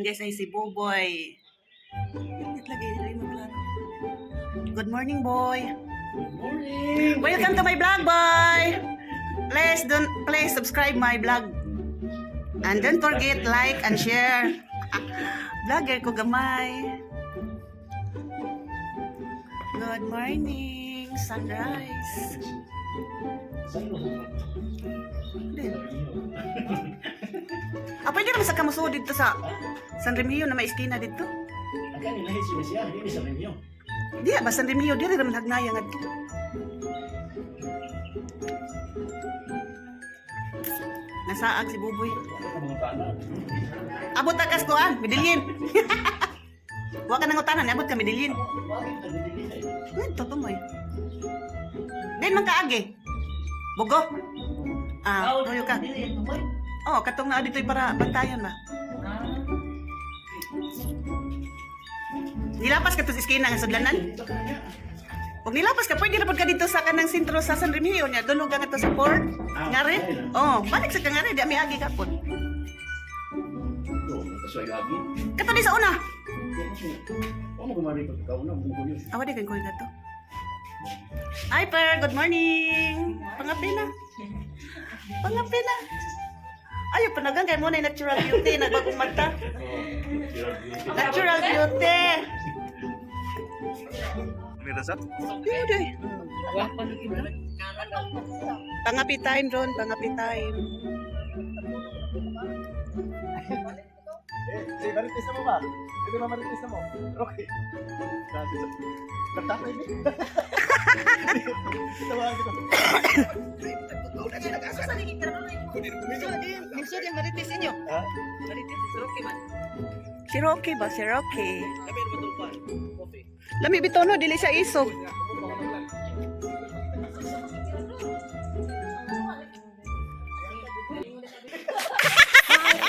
Guys, ay si Buboy. Init lagi dili mo klaro. Good morning, boy. Good morning! Welcome to my vlog, boy. Please don't please subscribe my vlog. And don't forget like and share. Vlogger ko gamay. Good morning, sunrise. Saan mo? Din. Ah, pwede naman sa kamuso dito sa San Remigio na may iskina dito. Ang kanin lahi siya siya, hindi sa Remyo. Di ba San Remigio diri raman hagnaya ngadto. Nasaag si Buboy. Wala ka mga tanan. Abot ta kas kuan, Medellin. Wa ka nang utanan, abot ka Medellin. Bakit ka dili eh? Ngadto tumoy. Din man kaagi. Bugo. Ah, tuyo ka. Oh, katong naa dito'y para bantayan ba. Nilapas ka to sa iskina nga sudlanan. Dito ka na niya. Pag nilapas ka, pwede na pud ka dito sa kanang sentro sa San Remigio niya. Doon ka to sa port. Ah, Ngari? Oh, balik sa kangari, di ami agi kapon. Do, kasoy lagi. Kato di sa una. Wa mo kumari pagkauna mo ko yun. Awa di kay koy kato. Hi Per, good morning. Pangapi na. Pangapi na. Ayo panagang kay mo na yung natural beauty nagbagong mata. Natural beauty. Mira sa? Yun day. Pangapi time ron, pangapi time. Eh, si Marites na mo ba? Hindi ba Marites na mo? Okay. Katatay ni. Tawagan kita. Ha? Si Rocky ba? Si Rocky. Lami bitono, dili siya isog.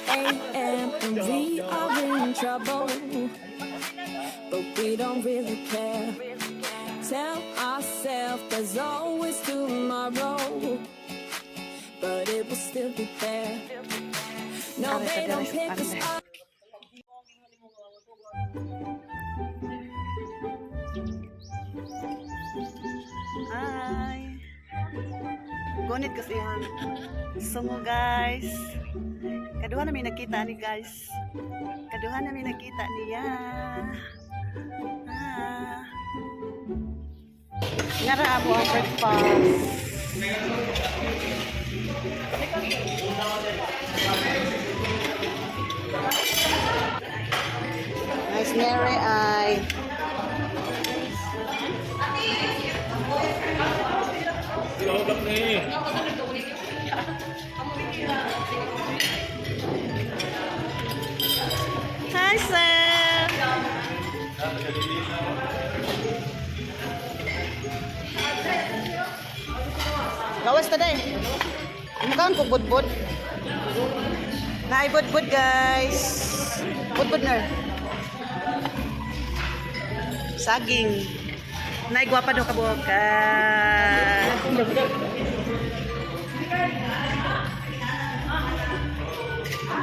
A.m. and we are in trouble, but we don't really care. Tell ourselves there's always tomorrow, but it will still be there. No, they don't pick us up. Hi. Gunit kasi yan. Sungo, guys. Kaduha namin nakita ni guys. Kaduha namin nakita niya. Ah. Ngara amo ang breakfast. Nice Mary ay. Hi, sir. Gawas ta day. Mukhaan ko budbud. Naay budbud, guys. Budbud na. Saging. Naay gwapa daw kabuok. Ah.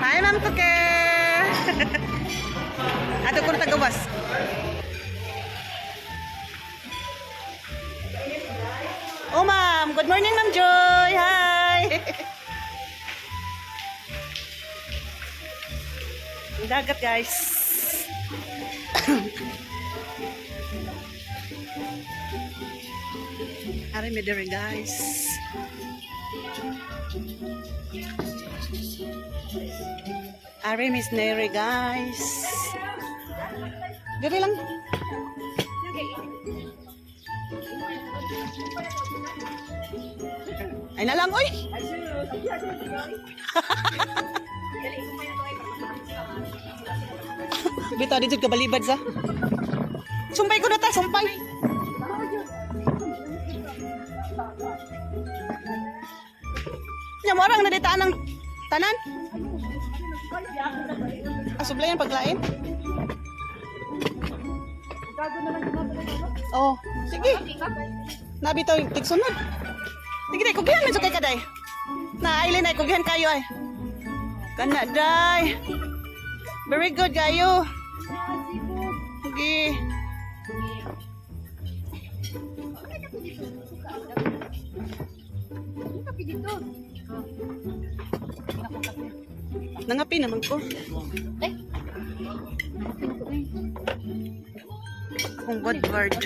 Hi, Ma'am Kuke. Ato ko na tagawas. Oh, ma'am. Good morning, Ma'am Joy. Hi. Ang dagat, guys. Ari mi diri, guys. Ari Miss Neri, guys. Diri lang. Ay na lang, oy. Bitaw dito ka balibad sa. Sumpay ko na ta, sumpay. Nya mo orang naditaan ang tanan. Ah, sublayan paglain. Oh, sige. Nabitaw yung tigsunod. Sige day, kugihan man sa kay kaday. Na, ailin ay kugihan kayo ay. Kana day. Very good kayo. Okay. Nangapi naman ko. Akong good word.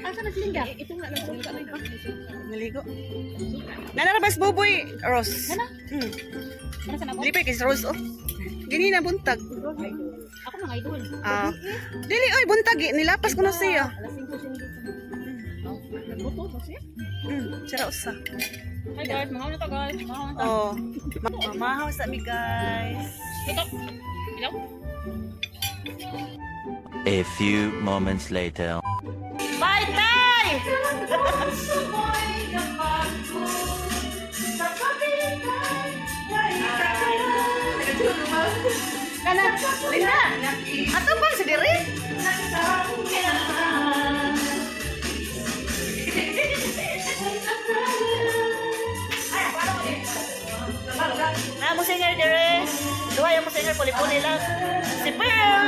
Asa na silinda? Ito nga lang. Naligo. Nanarabas buboy, Rose. Nana? Hmm. Ano sa nabo? Lipay kay Rose oh. Gini na buntag. Ako mga idol. Ah. Dili oy buntag eh. Nilapas ko na siya. Alas 5 siya dito. Nagbuto ba siya? Sira usa. Hi guys, mga to guys. Mga na. Oh. Mamahaw sa mi, guys. Ito. Hello? A few moments later. Bye, tay! Kana, Linda. Ato bang si diri? Na mo singer dire. Duha yung mo singer puli-puli lang. Si Pearl.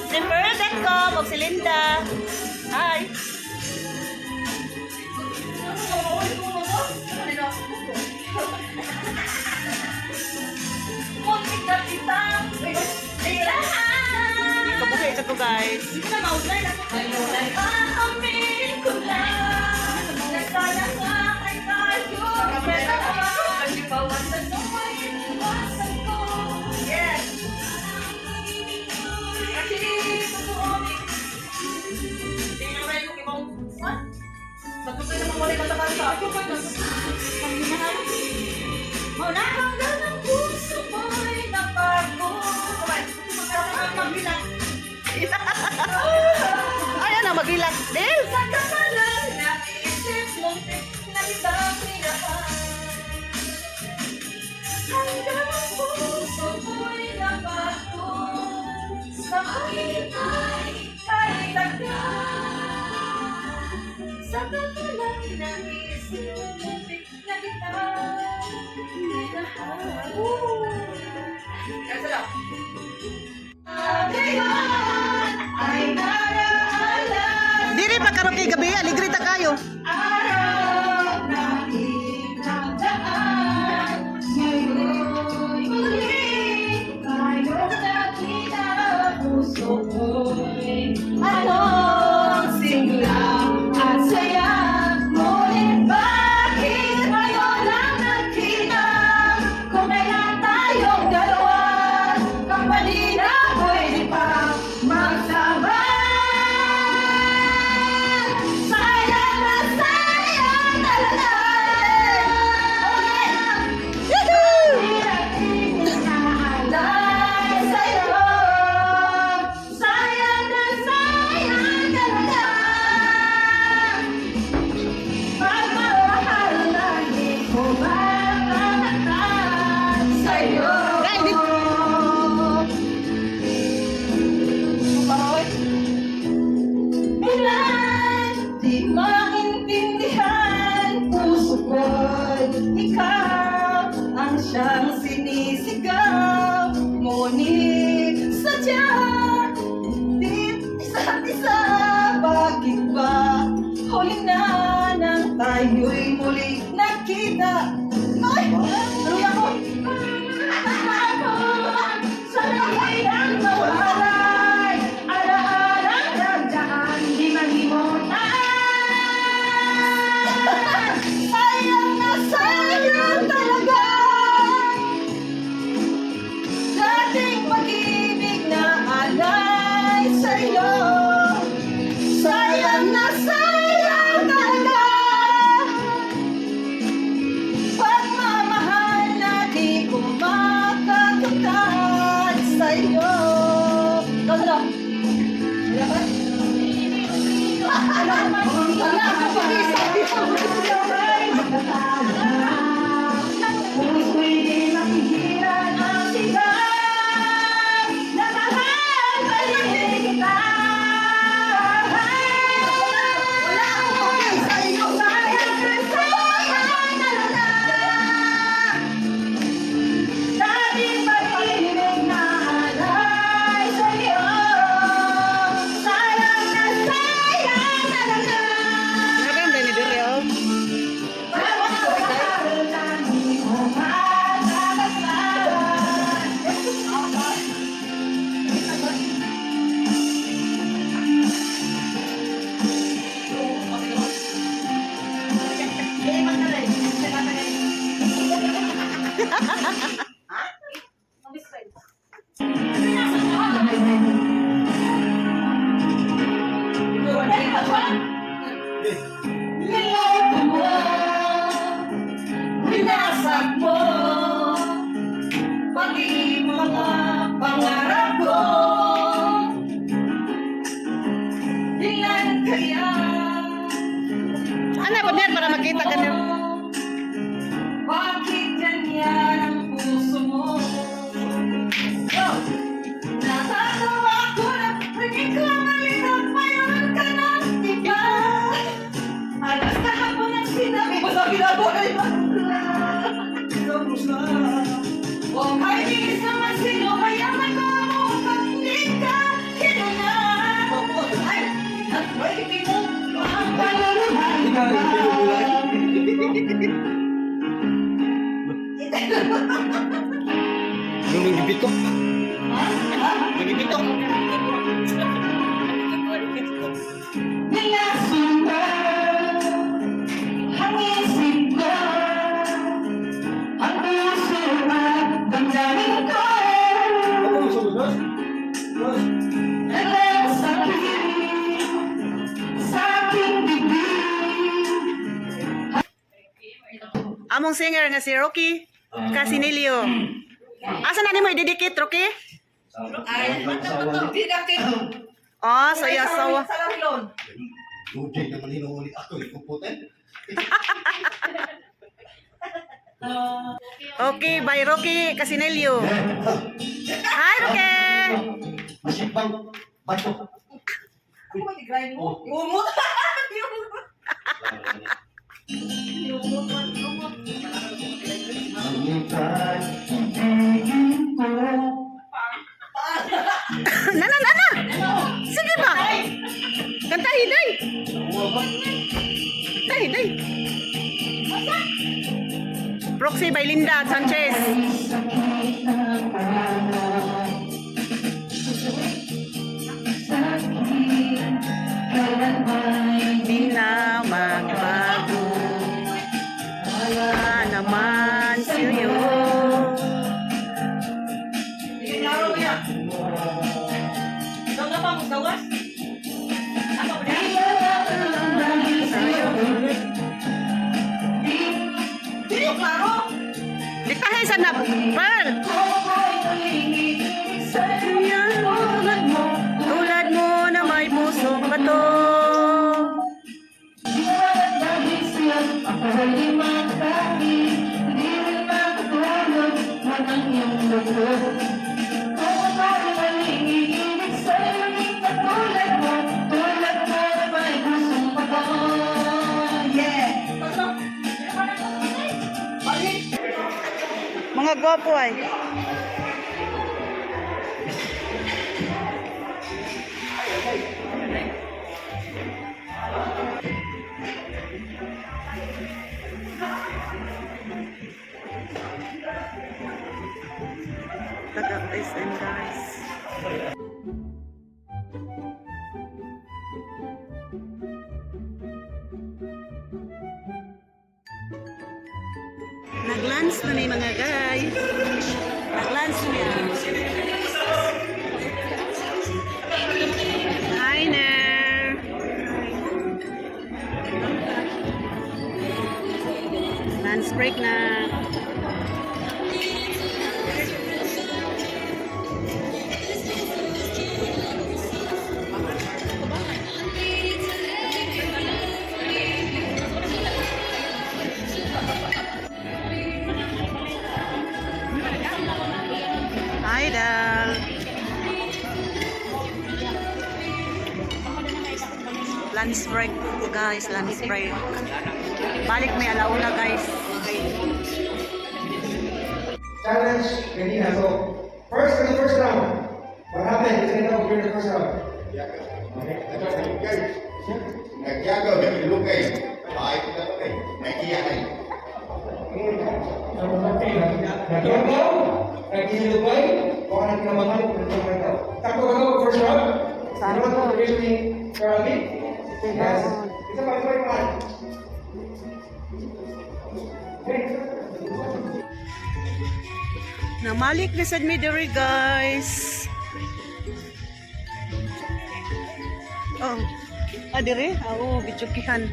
Si Pearl.com o si Linda. Hi. Kabuhi ito ko, guys. Ay, ano, magilak din. Sa lang naisip, muntik na kita minahal. Ay naaalala Diri pa karon kay gabi, aligre ta kayo. araw na ikagdaan. Ngayon'y muli tayong nakita, puso ko'y anong sigla at saya. Ngunit bakit ngayon lang nagkita? Kung kailan tayong dalawa, kapali na pwede pa magsama. Sayang na sayang talaga. Inaalay sa'yo. Sayang na sayang talaga. Pagmamahal na di ko makakatan sa'yo. Dai, di- Bilang di maintindihan, puso ko'y ikaw ang siyang sinisigaw. Ngunit sadya, di isa't isa, bakit ba huli na nang tayo'y muli nagkita? Ay, tuloy ako! Sa ang mawalay, alaalang nagdaan, di malimutan. Sayang na sayang talaga. Dating pag-ibig na alay sa'yo. Sayang na sayang talaga. Pagmamahal na di ko makakatad sa'yo. Ikaw na lang. Wala pa? Wala ka pa. Puso'y di mapigilan ang sigaw na mahal pa rin kita. Wala akong okay sa iyo. Sayang na sayang na lang. Dating pag-ibig na Among singer nga si Rocky Casinilio. Asa na nimo i-dedicate, Rocky? Oh, sa iya asawa. Lugay naman hinuhuli ako, ikuputin. Okay, bye Rocky Casinelio. Hi, Rocky! Masipang bato. Oh. Umot. Nana, nana! Sige ba? Kantahin, day! Day, day! Proxy by Linda Sanchez. Di na magbago. Wala naman sa'yo. Diktahe sa na, Pearl! Tulad mo na may pusong bato. Mga gwapo ay. Look at this and guys. Nag-lunch na ni mga guys. Nag-lunch na niya. Hi, Ner. Lunch break na. Hi, Dal. Lunch break, guys. Lunch break. Balik may alauna, guys. Challenge kanina. So, first in the first round, what happened? Kasi ikaw during the first round. Nagyagaw, nagilugay. Ay, nagiyahay. Nagyagaw, nagilugay, baka nagkinamahal, nagkinamahal. Takbo ka ba first round? Sakto. You know what the ni Karami? Yes. Isa pa, isa pa yung pangalan. Okay. Namalik na sad mi diri, guys. Oh. Ah, diri? Ah, oo, videokihan.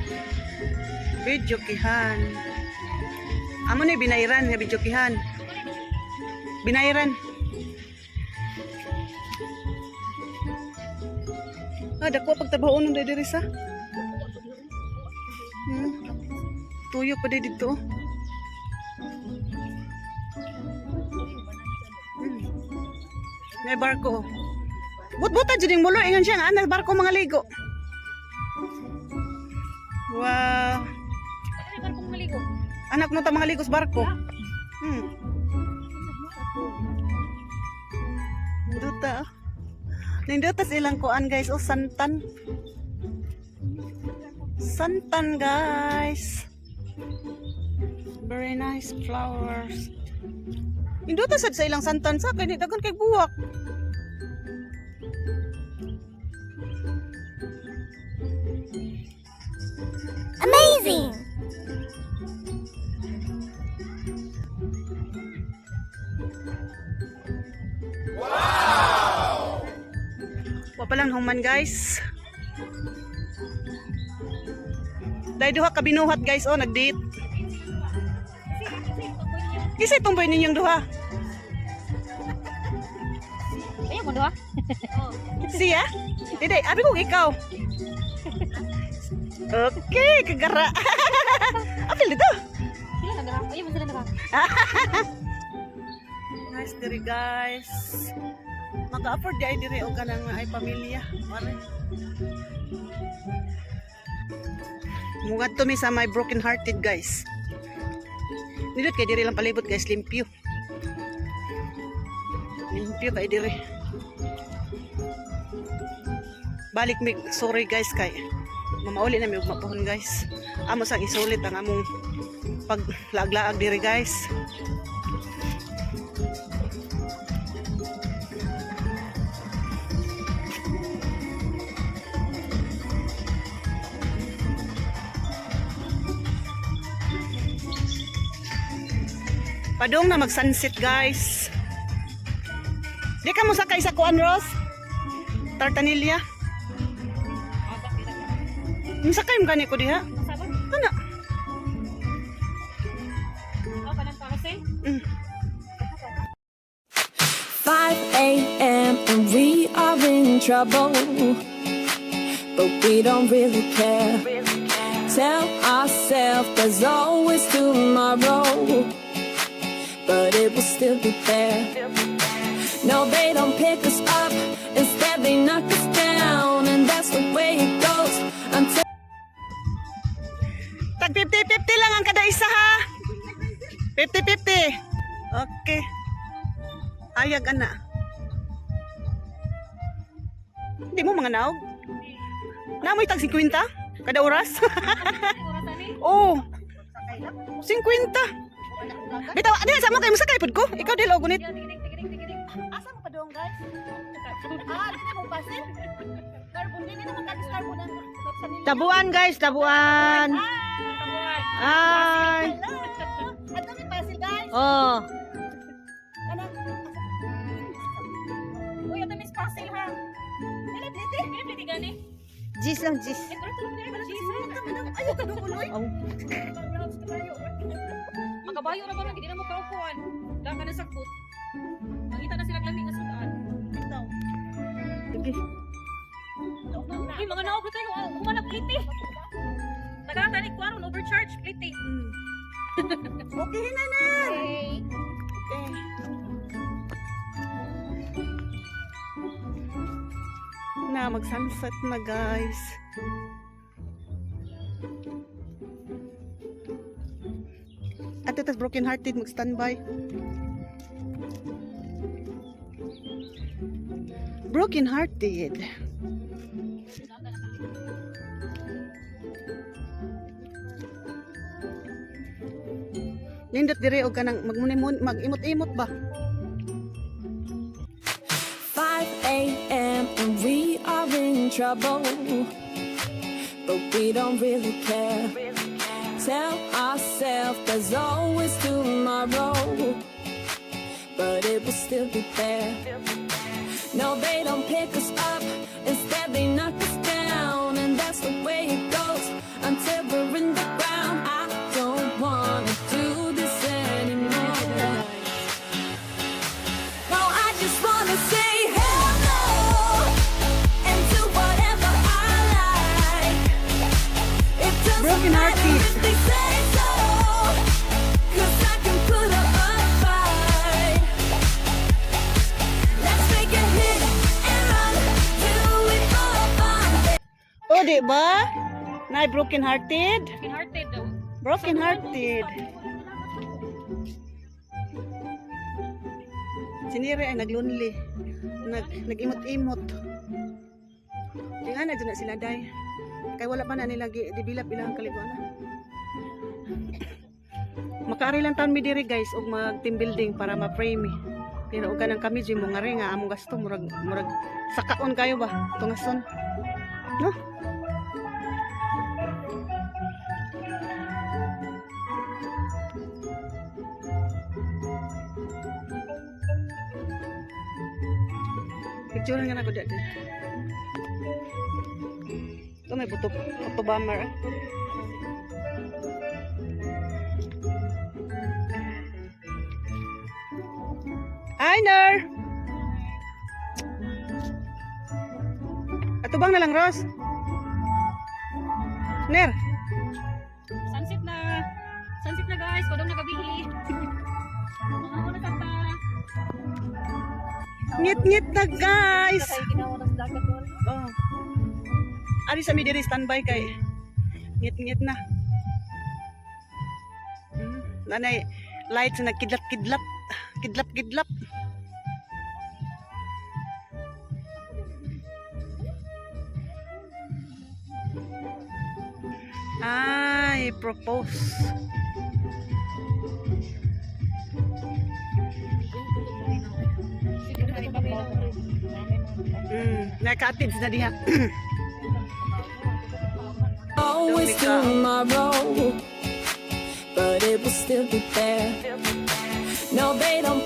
Videokihan. Amo ni binayran nga videokihan. Binayran. Ah, dako pagtrabaho nung diri sa. Tuyo pa di dito. Oh. May barko. But-buta dyan yung mulo. Ingan siya nga. May barko mga ligo. Wow. Anak mo ta mga ligo sa barko. Nindota. Oh. Nindota silang kuan guys. Oh, santan. Santan guys. Very nice flowers. Nindota sad sa ilang santan sa kay dagan kay buwak. Amazing! Wa pa lang human guys. Dahil duha ka binuhat guys oh nag-date. Kinsa tomboy ninyong duha? Ayaw mo duha? Siya? Dili, abi ko ikaw. Okay, kagara. Apil dito. Sila na duha. Ayaw mo sila duha. Nice diri, guys. Maka-afford di ay diri og kanang ay pamilya. Mare. Mungad to mi sa my broken hearted, guys. Nindot kay diri lang palibot, guys, limpyo. Limpyo kay diri. Balik mi, sorry guys, kay mamauli na mi og mapuhon, guys. Amo sang isulit ang among paglaag-laag diri, guys. Padong na mag-sunset, guys. Di ka mo sakay sa kuan, Ros? Tartanilla. Masakay mo gani ko diha? Sabon? Ana. Oh, kanang karosin? 5 a.m. and we are in trouble, but we don't really care. Tell ourselves there's always tomorrow, but it will still be there. No, they don't pick us up, instead, they knock us down, and that's the way it goes until. Tag 50-50 lang ang kada isa ha. 50-50. Okay. Ayag ana. Hindi mo mga naog. Namoy tag 50 kada oras. Oras ani? Oo. 50. Bitaw, di sa mo kay masakay pud ko. Ikaw dili og gunit. Tigidig, tigidig, tigidig. Asa mo pa doon, guys? Ah, di na mo pasin. Carbon din na magkagis carbon ang Tabuan, guys, tabuan. Ay. Hello. At kami pasil, guys. Oh. Ano? Uy, ato miss puzzle ha. Dili dili. Dili dili gani. Gis lang, gis. Eh, pero tulog na cheese. Ayaw ka doon, uloy. Oh. Makabayo ra ba ron, hindi na mo kaupuan. Da ka na sakbot. Mangita na sila lami nga sudan. Sige. Uy, mga naog na tayo. Humanap plate. Taga-tanig ko aron overcharge plate. Okay na na. Okay. Okay. Na, mag-sunset na, guys. Ate, tas broken hearted, mag-standby. Broken hearted. Nindot dire og kanang magmunimon, mag-imot-imot ba? 5 a.m. and we are in trouble, but we don't really care. Tell ourselves there's always tomorrow, but it will still be there. No, they don't pick us up, instead, they knock us down, and that's the way it goes until we're in the ground. I don't wanna do this anymore. No, I just wanna say hello and do whatever I like. It doesn't Broken matter hearted. if they say so, 'cause I can put up a fight. Let's make a hit and run, do it for fun. O, di ba? Nay, broken hearted. Broken hearted daw. Broken hearted. Sinire ay naglonely. Nag-imot-imot. Tinga na dyan na sila day. Kay wala pa na nila develop ilang kaliguan. Makaari lang taon mi diri, guys, og mag team building para ma-frame mi. Pero og kanang kami jud mo nga rin nga among gasto murag sakaon kayo ba tungason. No? Picture nga na ko dati. Ito may buto, buto bomber. Eh. Hi, Ner! Atubang na lang, Ros. Ner! Sunset na. Sunset na, guys. Padong na gabi. Mga una pa. Ngit-ngit na, guys! Ginawa na sa dagat doon. Oh. Ari sa mi diri standby kay ngit-ngit na. Nanay lights na kidlat-kidlap. Kidlap-kidlap. Ay, propose. Naka-attend na diha. Always tomorrow, but it will still be there. No, they don't